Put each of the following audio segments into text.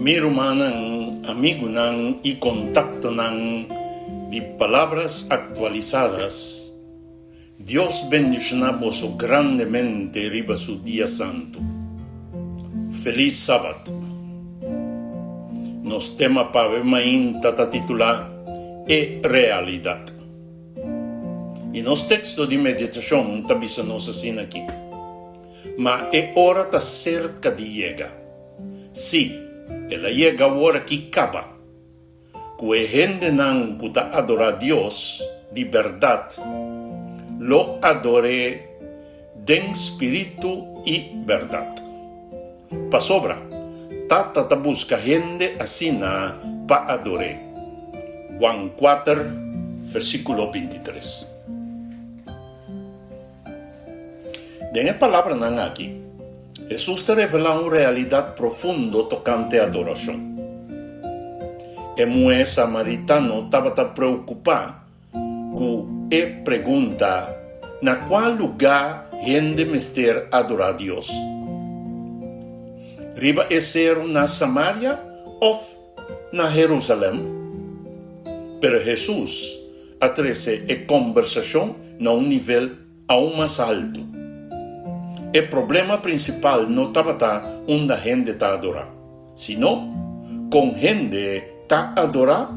Mi rumannan, amigunan i kontaktonan di Palabras Actualizadas, Dios bendishoná boso grandemente riba su dia santu. Felis Sabat! Nos tema pa awe mainta ta titulá E Realidat. I nos teksto di meditashon ta bisa nos asina aki, Ma e ora ta serka di yega. Sí, el a yega awor aki kaba, ku e hendenan ku ta adorá Dios di bèrdat lo ador'é den spiritu i bèrdat. Pasobra Tata ta buska hende asina pa ador'é. Juan kuater, versíkulo bintitres. Den e palabranan aki, Hesus ta revelá un realidat profundo tokante adorashon. E muhé samaritano tabata preokupá ku e pregunta na kua lugá hende mester adorá Dios, Riba e seru na Samaria òf na Herusalèm? Pero Hesus a trese e kòmbersashon na un nivel aun mas haltu. E problema prinsipal no tabata unda hende ta adorá, sino kon hende ta adorá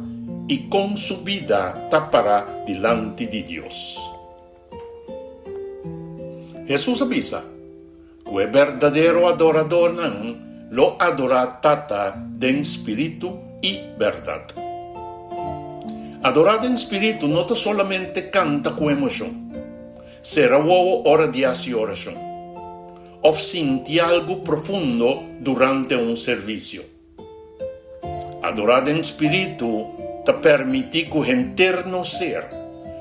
i kon su bida ta pará dilanti di Dios. Hesus a bisa ku e berdadero adoradornan lo adorá Tata den spiritu i bèrdat. Adorá den spiritu no ta solamente kanta ku emoshon, sera wowo ora di hasi orashon, òf sinti algu profundo durante un servisio. Adorá den spiritu ta permití ku henter nos ser,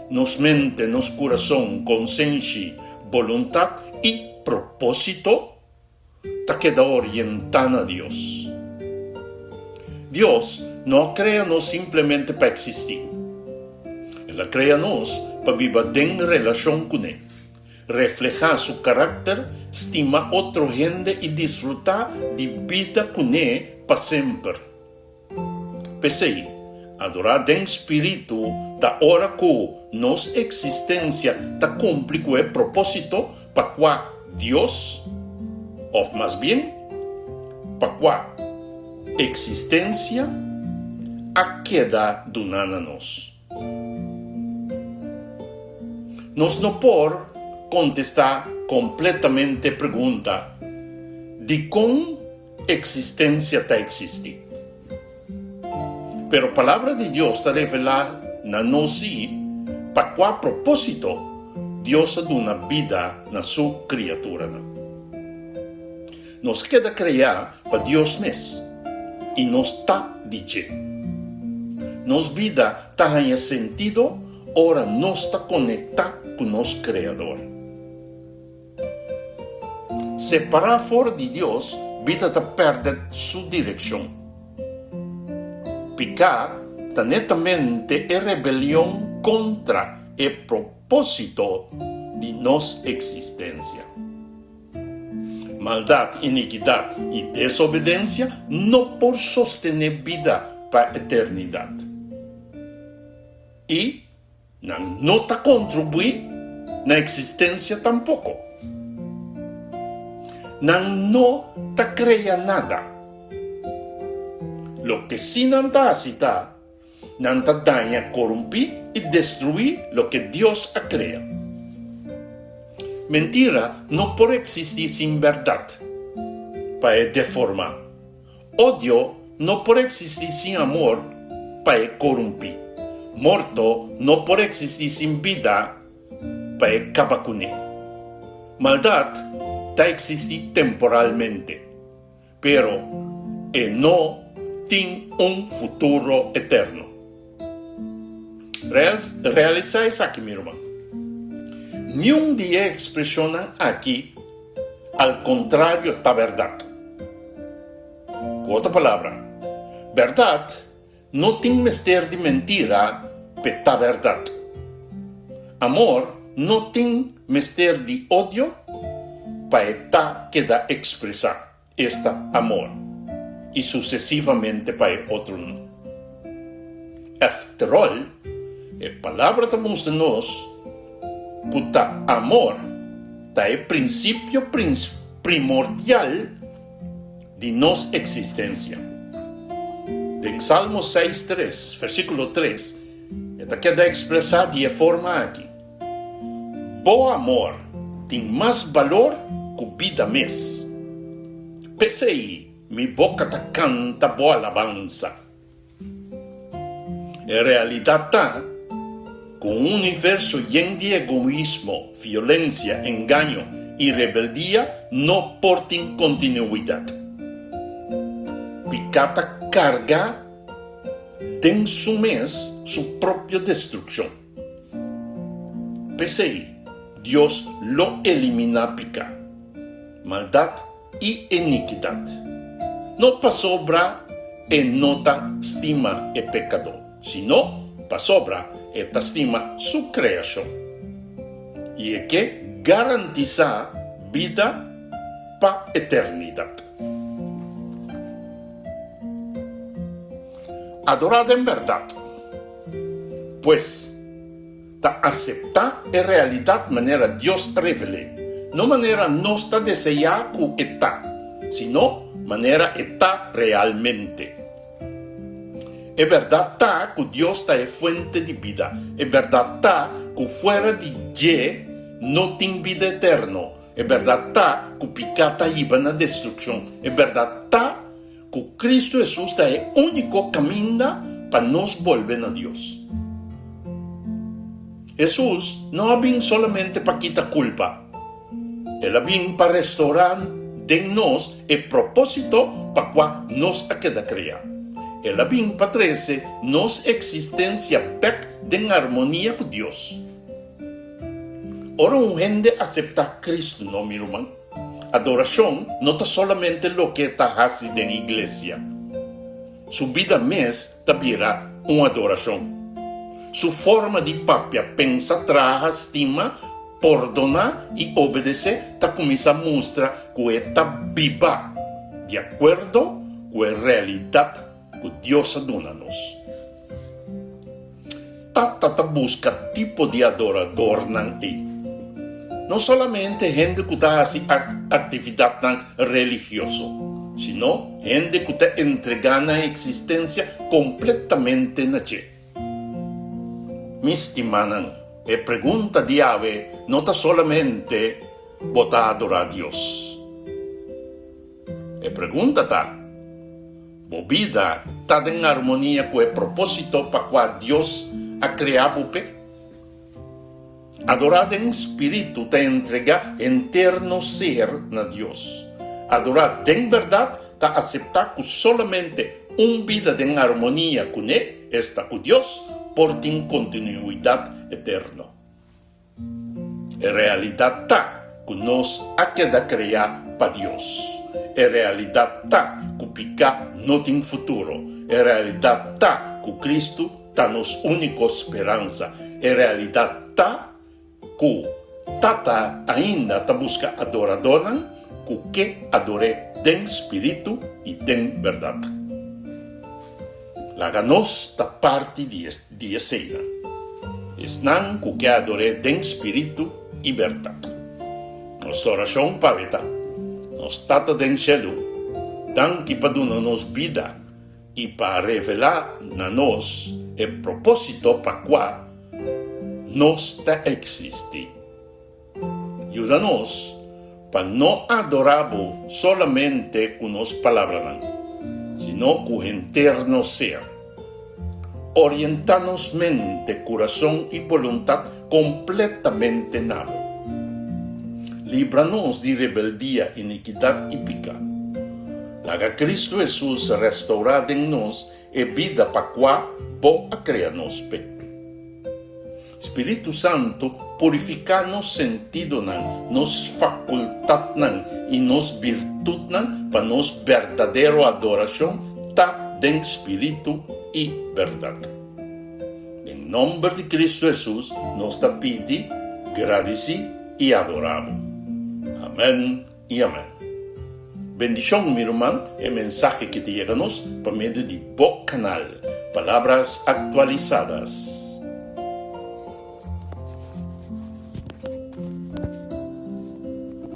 nos mente, nos kurason, konsenshi, boluntat i propósito ta keda orientá na Dios. Dios no a krea nos simplemente pa eksistí. El a krea nos pa biba den relashon kuné. Reflehá su karakter, stima otro hende i disfrutá di bida kuné pa semper. P'esei, adorá den spiritu ta ora ku nos eksistensia ta kumpli ku e propósito pa kua Dios, òf mas bien, pa kua eksistensia a keda duná na nos. Nos no por kontestá kompletamente e pregunta dikon eksistensia ta eksistí. Pero Palabra di Dios ta revelá na nos sí pa kua propósito Dios a duna bida na su kriaturanan. Nos keda kreá pa Dios mes i nos ta di dje. Nos bida ta haña sentido ora nos ta konektá ku nos Kreador. Separá for di Dios, bida ta pèrdè su direkshon. Piká ta netamente e rebelion kontra e propósito di nos eksistensia. Maldat, inikidat i desobedensia no por sostené bida pa eternidat. I nan no ta kontribuí na eksistensia tampoko. Nan no ta krea nada. Loke sí nan ta hasi ta Nan ta daña, korumpí i destruí loke Dios a krea. Mentira no por eksistí sin bèrdat pa e deformá. Odio no por eksistí sin amor pa e korumpí. Morto no por eksistí sin bida pa e kaba kuné. Maldat ta eksistí temporalmente. Pero e no tin un futuro eterno. Realisá esaki, mi ruman. Niun di e ekspreshonnan aki al kontrario ta bèrdat. Ku otro palabra, bèrdat no tin mester di mentira p'e ta bèrdat. Amor no tin mester di odio pa e ta keda ekspresá, esta amor. i susesivamente pa e otronan. Afterall, e Palabra ta mustra nos ku ta amor ta e prinsipio primordial di nos eksistensia. Den Salmo seis tres, versíkulo tres, e ta keda ekspresá di e forma aki, Bo amor tin mas balor ku bida mes. P'esei mi boka ta kanta bo alabansa. E realidat ta ku un universo yen di egoismo, violensia, engaño i rebeldia no por tin kontinuidat. Piká ta karga den su mes su propio destrukshon. P'esei, Dios lo eliminá piká, maldat i inikidat, no pasobra e no ta stima e pekadó, sino pasobra e ta stima su kreashon i e ke garantisá bida pa eternidat. Adorá den bèrdat, pues, Ta aseptá e realidat manera Dios a revel'é, no manera nos ta deseá ku e ta, sino manera e ta realmente. E bèrdat ta ku Dios ta e fuente di bida. E bèrdat ta ku fuera di dje no tin bida eterno. E bèrdat ta ku piká ta hiba na destrukshon. E bèrdat ta Ku Kristu Hesus ta e úniko kaminda pa nos bolbe na Dios. Hesus no a bin solamente pa kita kulpa. El a bin pa restourá den nos e propósito pa kua nos a keda kreá. El a bin pa trese nos eksistensia bèk den armonia ku Dios. Ora un hende aseptá Kristu, no mi ruman? Adorashon no ta solamente loke ta hasi den iglesia. Su bida mes ta bira un adorashon. Su forma di papia, pensa, traha, stima, pordoná i obedesé ta kuminsá mustra ku e ta biba di akuerdo ku e realidat ku Dios a duna nos. Tata ta buska tipo di adoradornan ei. No solamente hende ku ta hasi aktividatnan religioso, sino hende ku ta entregá nan eksistensia kompletamente na dje. Mi stimánan, e pregunta di awe no ta solamente, Bo ta adorá Dios? E pregunta ta, Bo bida ta den armonia ku e propósito pa kua Dios a krea bo p'e? Adorá den spiritu ta entregá henter nos ser na Dios. Adorá den bèrdat ta aseptá ku solamente un bida den armonia kuné, esta ku Dios, por tin kontinuidat eterno. E realidat ta ku nos a keda kreá pa Dios. E realidat ta ku piká no tin futuro. E realidat ta ku Kristu ta nos úniko speransa. E realidat ta ku Tata ainda ta buska adoradónan ku ke ador'é den spiritu i den bèrdat. Laga nos ta parti di di eseinan, esnan ku ke ador'é den spiritu i bèrdat. Nos orashon pa e ta, Nos Tata den shelu, danki pa duna nos bida i pa revelá na nos e propósito pa kua nos ta eksistí. Yuda nos pa no adorá bo solamente ku nos palabranan, sino ku henter nos ser. Orientá nos mente, kurason i boluntat kompletamente na bo. Libra nos di rebeldia, inikidat i piká. Laga Kristu Hesus restourá den nos e bida pa kua bo a krea nos p'e. Spiritu Santu purifiká nos sentidonan, nos fakultatnan i nos birtutnan pa nos berdadero adorashon ta den spiritu i bèrdat. Den nòmber di Kristu Hesus nos ta pidi, gradisí i adorá Bo. Amèn i amèn. Bendishon mi ruman, e mensahe ki ta yega nos pa medio di bo kanal, Palabras Actualizadas.